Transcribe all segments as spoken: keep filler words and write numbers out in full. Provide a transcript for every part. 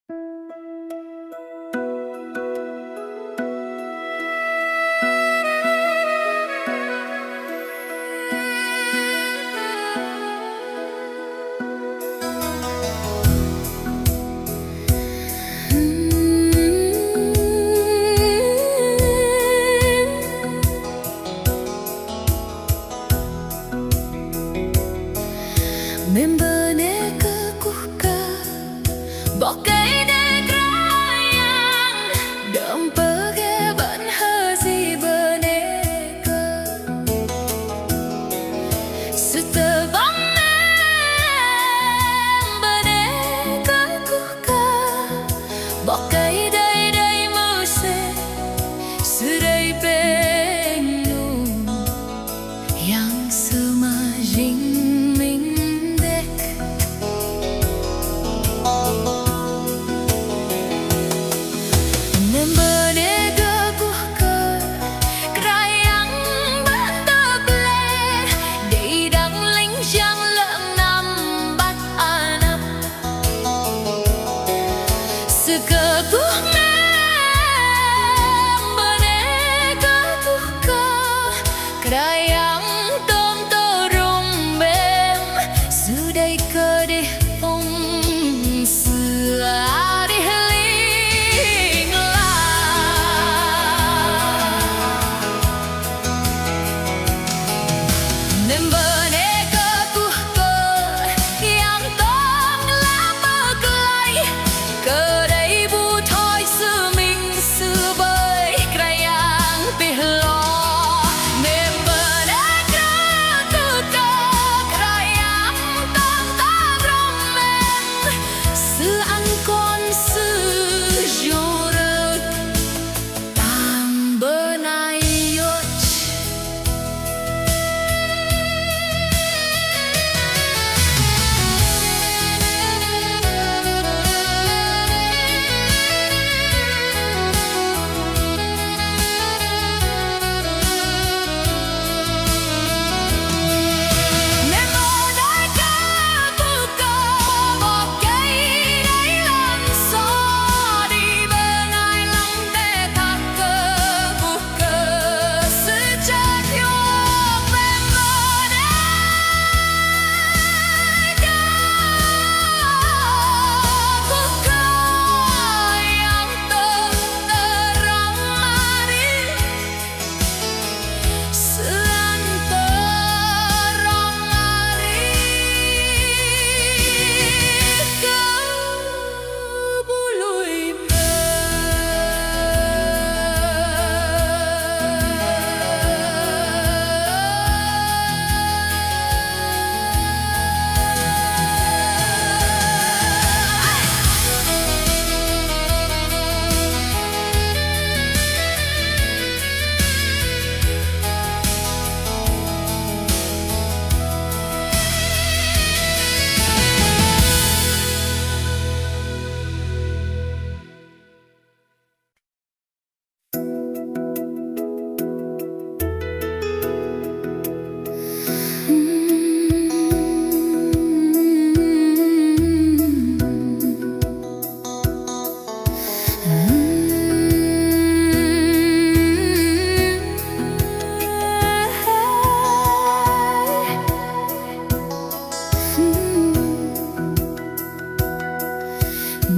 Mem bơnê kơ kuh kơ 'Bok Kei-Dei Kră Yang, đơ̆ng pơgê bơ̆n hơsĭ bơnê kơ Sư tơbăt. Mem bơnê kơ kuh kơ 'Bok Kei-Dei đei mơsêh, Sư đei pêng 'nu Yang sơmajing minh đĕch. Mem bơnê kơ kuh kơ Kră Yang băt tơplih, đĭ đăng linh jang lơ̆m năm băt anăp. Sư kơkuh mem bơnê kơ kuh kơ Kră Yang tôm tơdrong mem, Sư đei kơdih pŭng Sư arih ling lang. Mem bơnê kơ kuh kơ Yang tôm lăm pơklaih, kơ đei bu thoi sư minh sư bơih Kră Yang pih lo. Mem bơnê kơ kuh kơ Kră Yang tôm tơdrong mem, Sư ăn Kon Sư jur tang bơnai yoch. Mem bơnê kơ kuh kơ 'Bok Kei-Dei lăm sơ̆ đĭ bơngai lăm teh tăk kơ kuh kơ Sư chơt hiôk. Mem bơnê kơ kuh kơ Yang tôm tơdrong arih, Sư ăn tơdrong arih kơ bu lui mă.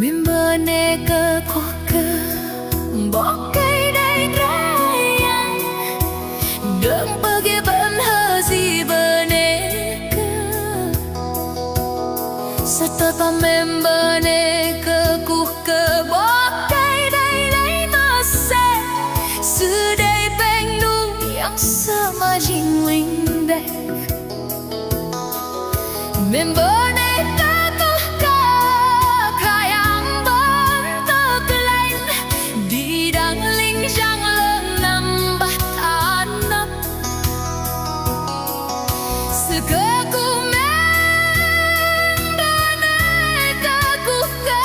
Mem bơnê kơ kuh kơ 'Bok Kei-Dei Kră Yang, đơ̆ng pơgê bơ̆n hơsĭ bơnê kơ Sư. Tơpă mem bơnê kơ kuh kơ 'Bok Kei-Dei đei mơsêh, Sư đei pêng 'nu Yang sơmajing minh đĕch. Mem bơnê kơ kuh kơ Kră Yang bơ̆n tơplih, đĭ đăng linh jang lơ̆m năm băt anăp. Sư kơkuh mem bơnê kơ kuh kơ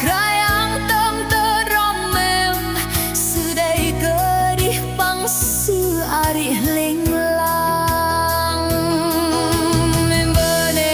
Kră Yang tôm tơdrong mem, Sư đei kơdih păng Sư arih ling lang. Mem bơnê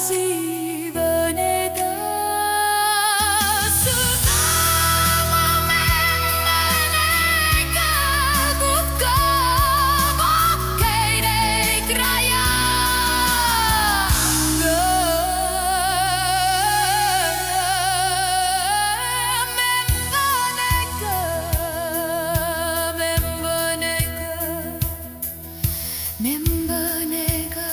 Sibene da sutama membene ka gutko bokei de kraya. Membene ka, membene ka, membene ka.